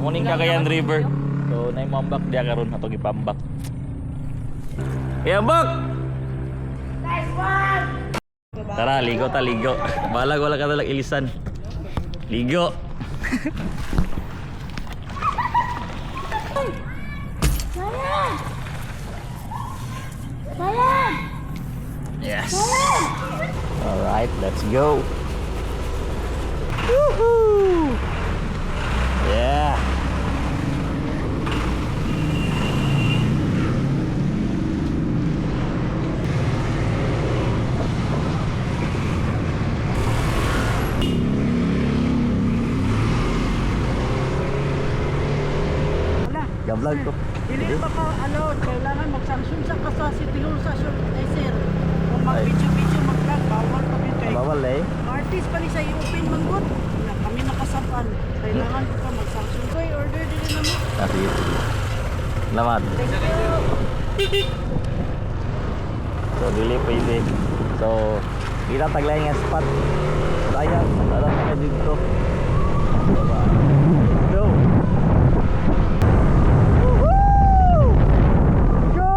Muning Cagayan River. So nay moambak diya karon atong ipambak. Iambak! Tara, ligo ta, ligo. Balag wala ka talag ilisan. Ligo. Yes. All right, let's go. Woohoo! Yeah. Wala. Ga-vlog ko. Dili pa ka allowed. Kailangan mag-sanction sa ka sa City Hall sa sir. Eh, sir. Kung mag-video-video, mag-vlog, bawal pa yun kay. Bawal eh. Artist pa ni sa i-open manggod. Na kami nakasapan. Kailangan ko ka mag-sanction. Koy, order din na mo. Ah, sige, sige. Salamat. Thank you. So, dili pwede. So, kita taglay nga spot. Sayang, tara na dito. Diba? Let's go! Woohoo! Go!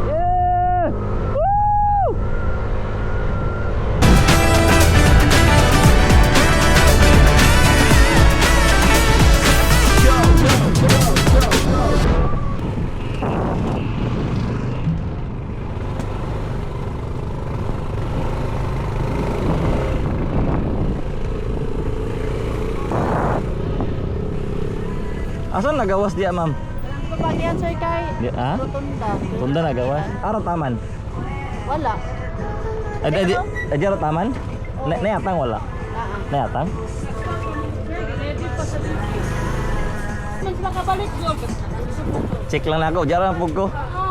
Yeah! Woo! Asan nagawas diya, ma'am? Papagyan sir kay Di, ha? Rotunda. Tunda nagawas? Ara taman. Wala. Ay, di, di, di ara taman? Na, nayatang wala? Naa. Nayatang? Ready pa sa dito. Man sila kabalik go. Check lang na ako. Diyan lang po ko. Ah.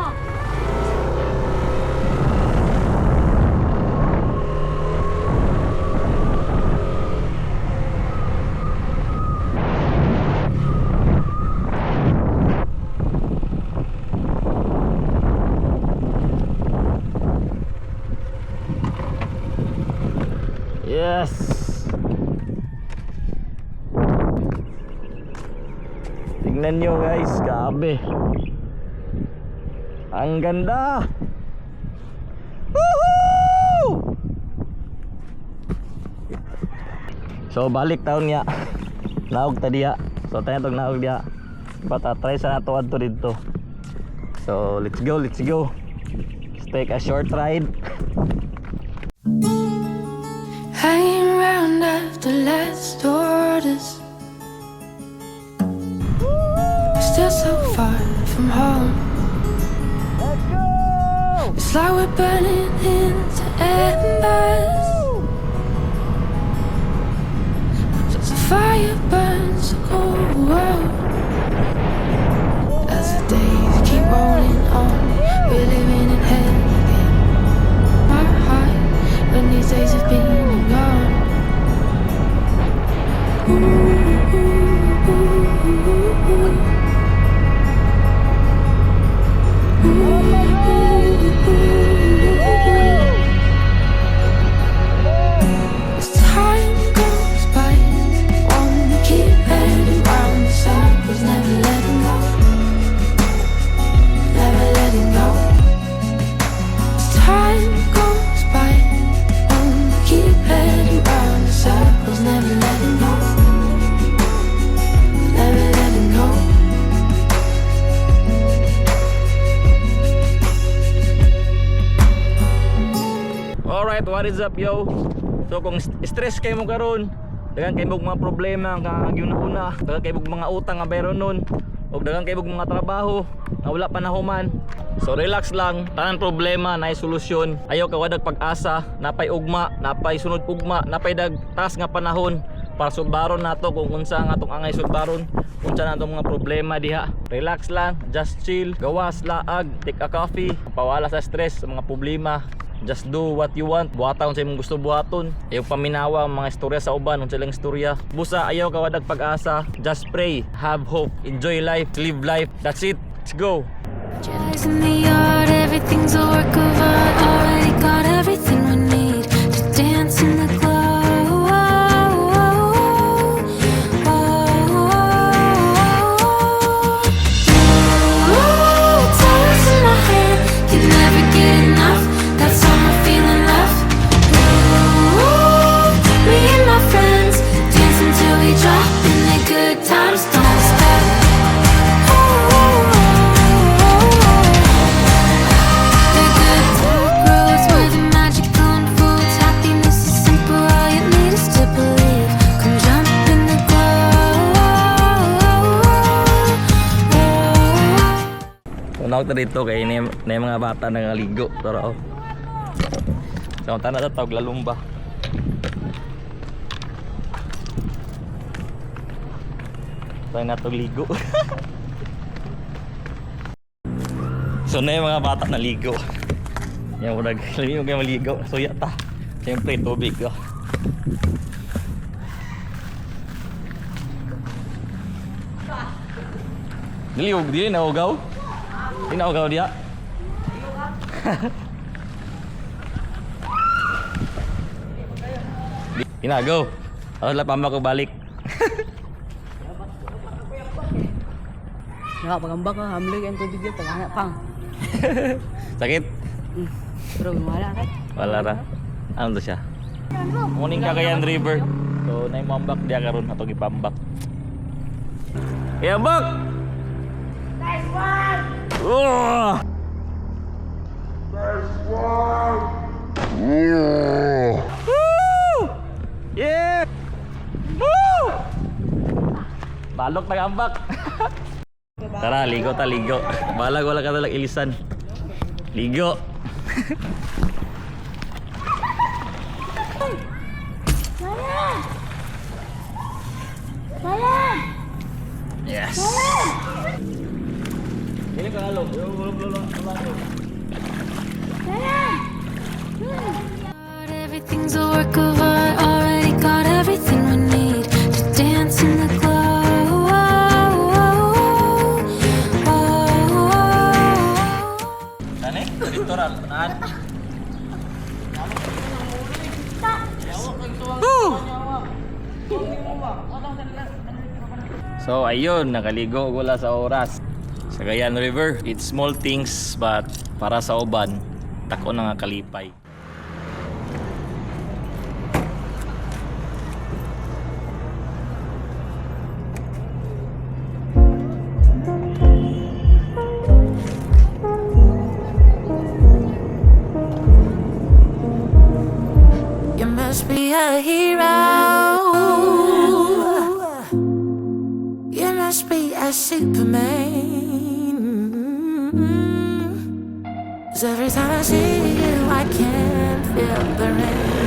Yes! Tingnan nyo guys, grabe. Ang ganda! Woohoo! So balik taon niya. Naog ta diya. So tayo tog naog diya. Bata try sa nato adto didto. So let's go, let's go. Let's take a short ride. Hanging round after last orders. We're still so far from home. Let's go! It's like we're burning into embers. So the fire burns the cold world. As the days keep rolling on, we're living in hell again. My heart, when these days have been and gone. Ooh, ooh, ooh, ooh, ooh. As time goes by, wanna keep heading round in circles, never letting go, never letting go. As time goes by, wanna keep heading round in circles, never letting go, never letting go. Alright, what is up, yo? So kung stress kayo mo karon, daghan kayo mga problema nga gyud una, daghan kayo mga utang nga bayron nun. Og daghan kay mga trabaho nga wala pa nahuman. So relax lang, tanan problema naay solusyon. Ayaw kawadag pag-asa, napay ugma, napay sunod ugma, napay dagtas nga panahon para sulbaron nato kung unsa ang atong angay sulbaron, unsa na atong mga problema diha. Relax lang, just chill, gawas, laag, take a coffee, pawala sa stress, sa mga problema. Just do what you want. Buhata unsa imong gusto buhaton. Ayaw paminawa ang mga istorya sa uban, unsa ilang istorya. Busa ayaw kawadag pag-asa. Just pray, have hope, enjoy life, live life. That's it. Let's go. Eyes in the yard, everything's a work of art. Already got everything we need to dance in the glow. Ooh, it's always in my head. Can never get enough. That summer feeling left. Ooh, me and my friends dancing till we drop, and the good times don't stop. Ooh, the good roads where the magic unfolds. Happiness is simple, all you need is to believe. Come jump in the glow. Unawag ta dito kay ni, na mga bata nangaligo. Pero oh. Sa so, na tawag lalumba. Tayo na ligo. So na yung mga bata naligo. Yan mo nag lami mo kayo maligo. Suya ta. Siyempre tubig oh. Dili og dili na ugaw. Dili na ugaw diya. Ina go. Ako lang pa ko balik. Nakapagamba ka, hamlig ang tubig yun, pag pang. Sakit. Pero wala ka. Wala ra. Ano to siya? Morning Cagayan River. So na yung diya karon ato gipambak. Kaya bak! Nice one! Oh! Nice one! Woo! Yeah! Woo! Balok na ambak. Tara, ligo ta, ligo. Balag wala ka talag ilisan. Ligo. Yes. Dili ka alo. Everything's a work of art. Already got everything we need to dance in the glow. Tani, dito ra naan. Woo! So ayun, nakaligo wala sa oras. Sa Cagayan River, it's small things but para sa uban, tako na nga kalipay. You must be a hero. You must be a superman. 'Cause every time I see you, I can feel the rain.